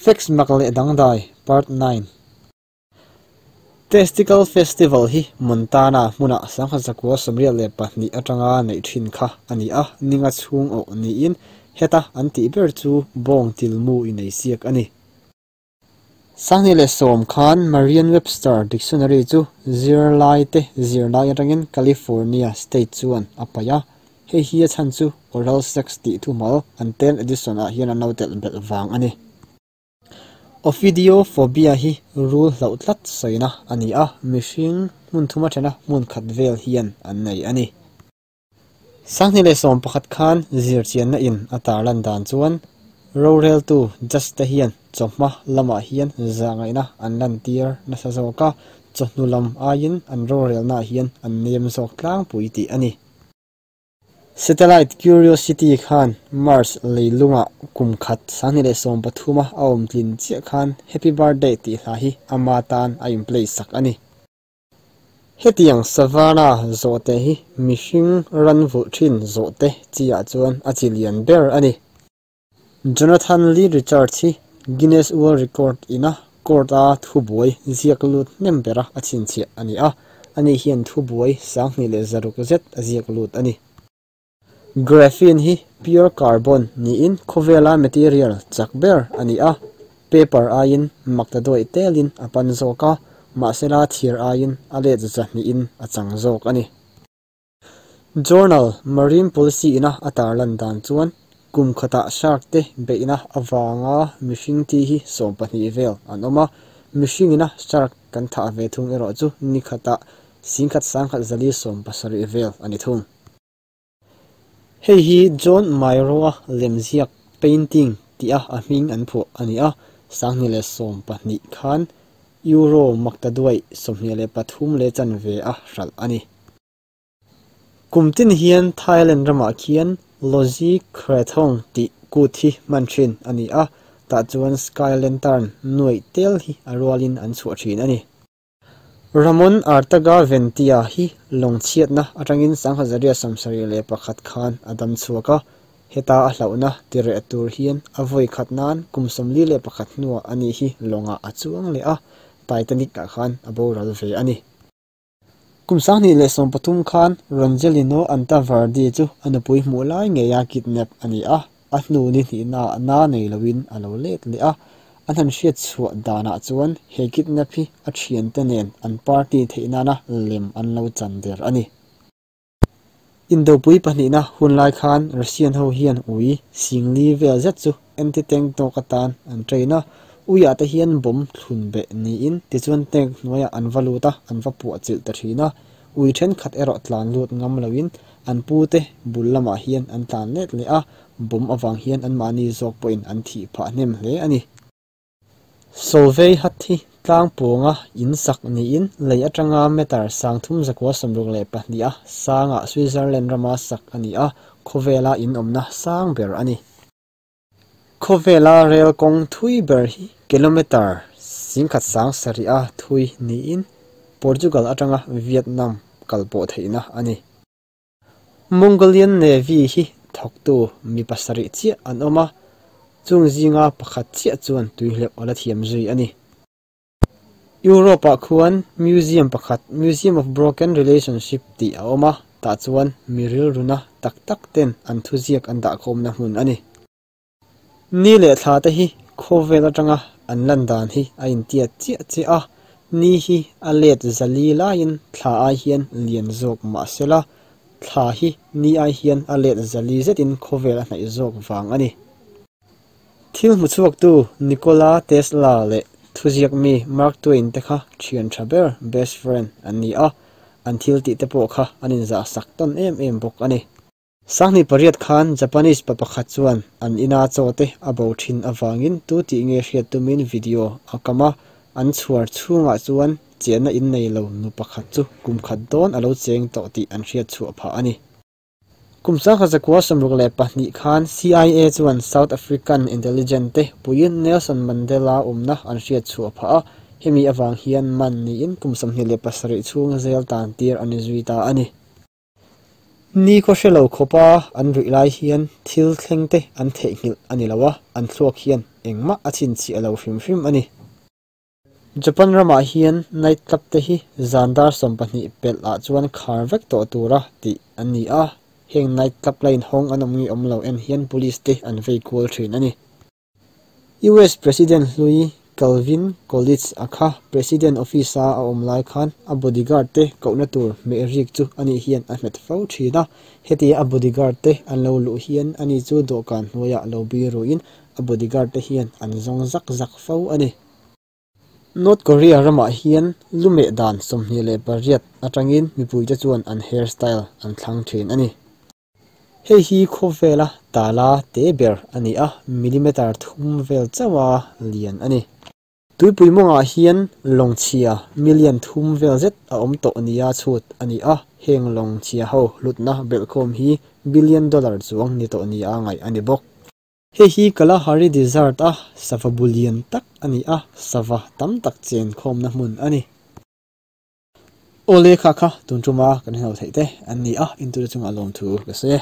Facts mak leh dangdai, Part 9. Testicle Festival hi Montana hmuna 1982 atanga neih thin kha a ni a, ninga chhung awh niin heta an tih ber chu bawng tilmu inei siak a ni. 2010 khan Merriam-Webster Dictionary chu zirlaite zirlai atangin California State chuan a paih a, hei hi a chhan chu oral sex tih thumal an 10 edition ah hian an lo telh belh vang a ni. Ophidiophobia hi rul hlauh tlat sawina a ni a, mihring hmun thuma thena hmun khat vel hian an nei a ni. 2011 khan zirchianna in a tarlan dan chuan roreltu judge te hian chawhma lamah hian zahngaihna an lantir nasa zawk a, chawhnu lam aiin an rorelnaah hian an nem zawk tlangpui tih a ni. Satellite Curiosity khan Mars leilungah kum khat 2013 a awm tlin chiah khan Happy Birthday tih hla hi ama tan a in play sak a ni. Hetiang Savannah zawhte hi mihring ran vulh thin zawhte chiah chuan a chi lian ber a ni. Jonathan Lee Richards hi Guinness World Record ina court a thubuai ziak lut hnem bera a chhinchhiah a ni a, ani hian thubuai 2100 zet a ziak lut a ni. Graphene hi pure carbon niin khawvela material chak ber a ni a, paper aiin makta duai telin a pan zawk a, mahsela thir aiin a let zahnihin a chang zawk a ni. Journal Marine Policy ina a tarlan dan chuan kum khatah shark te beihna awanga mihring thi hi 12 vel an awm a, mihring ina shark kan tha ve thung erawh chu ni khatah 11,170 vel ani thung. Hei hi John Miro-a lemziak painting tia a hming an phuah a ni a, 2012 khan euro makta duai 23 le chanve a hral a ni. Kumtin hian Thailand ramah khian Lozi Krathong tih kut hi hman thin a ni a, tah chuan Sky Lantern nuai tel hi a rualin an chhuah thin a ni. Ramon Artaga Ventia hi lawngchhiatna atangin 1971 khan a dam chhuak a, heta a hlauhna tireh tur hian a vawi khat nan kum 41 hnuah ani hi lawngah a chuang leh a, Titanic ah khan a boral ve a ni. Kum 2013 khan Rongelino Antavardi chu a nupui hmuh lai ngei a kidnap a ni a, a hnu ni hnihna na nei loin a lo let leh a, an han hriat chhuah danah chuan he kidnap hi a thian te nen an party theih nana lem an lo chan der a ni. Indopui pahnihna hunlai khan Russian ho hian ui singli vel zet chu anti-tank dog atan an train a, uiah te hian bomb thlun beh niin tichuan tank hnuaiah an va lut a, an va puah chilh ta thin a, ui thenkhat erawh tlan lut ngam loin an pu te bul lamah hian an tlan let leh a, bomb awang hian an mahni zawk pawhin an thih phah hnem hle a ni. Solvei hat hi tlangpawnga in sak niin lei atanga meter 3,362 a sangah Switzerland rama sak a ni a, khawvela in awmna sang ber a ni. Khawvela rail kawng thui ber hi kilometer 1,700 a thui niin Portugal atanga Vietnam kalpawh theihna a ni. Mongolian Navy hi thawktu mi pasarih chiah an awm a, chung zinga pakhat chiah chuan tuihleuh a la thiam zui a ni. Europe ah khuan museum pakhat Museum of Broken Relationship tih a awm a, tah chuan mi rilruna tak tak ten an thuziak an dah khawmna hmun a ni. Ni leh thla te hi khawvel atanga an lan dan hi a intiat chiah chiah a, ni hi a let zali laiin thla ai hian lian zawk mahsela thla hi ni ai hian a let zali zetin khawvel a hnaih zawk vang a ni. Thil hmu chhuak tu Nikola Tesla leh thuziak mi Mark Twain te kha thian tha ber best friend an ni a, an thil tih te pawh kha an inzah sak tawn em em bawk a ni. 2008 khan Japanese pa pakhat chuan an ina chaw te a bo thin awangin tu tih nge hriat tumin video a kam a, an chhuar chhungah chuan chenna in nei lo nu pakhat chu kum khat dawn a lo cheng tawh tih an hriat chhuah phah a ni. Kum 1962 khan CIA chuan South African intelligence te puiin Nelson Mandela awmna an hriat chhuah phah a, hemi awang hian man niin kum 27 chhung zel tan tir ani zui ta a ni. Ni khaw hre lo khawpa an ruih lai hian thil thleng te an theihnghilh a ni lo a, an thluak hian engmah a chhinchhiah lo hrim hrim a ni. Japan ramah hian night club te hi zan dar 12 pelh ah chuan khar vek tawh tura tih an ni a, heng night club la inhawng an awm nge awm lo en hian police te an vei kual thin a ni. US President hlui Calvin Coolidge a kha President office a a awm lai khan a bodyguard te kohna tur hmeh rik chu ani hian a hmet fo thin a, hetia a bodyguard te an lo luh hian ani chu dawhkan hnuaiah lo biruin a bodyguard te hian an zawng zak zak fo a ni. North Korea ramah hian lumeh dan 28 atangin mipuite chuan an hairstyle an thlang thin a ni. Hei hi khawvela tala te ber a ni a, millimeter 3 vel chauha lian a ni. Tuipui mawngah hian lawng chhia million 3 vel zet a awm tawh nia chhut a ni a, heng lawng chhia ho hlutna belhkhawm hi billion dollar chuang ni tawh nia ngaih a ni bawk. Hei hi Kalahari Desert a sava bulian tak a ni a, sava tam tak chen khawmna hmun a ni. Awle kha kha tun tuma kan hlo theih te an ni a, intu te chungah lawm thu ka sawi e.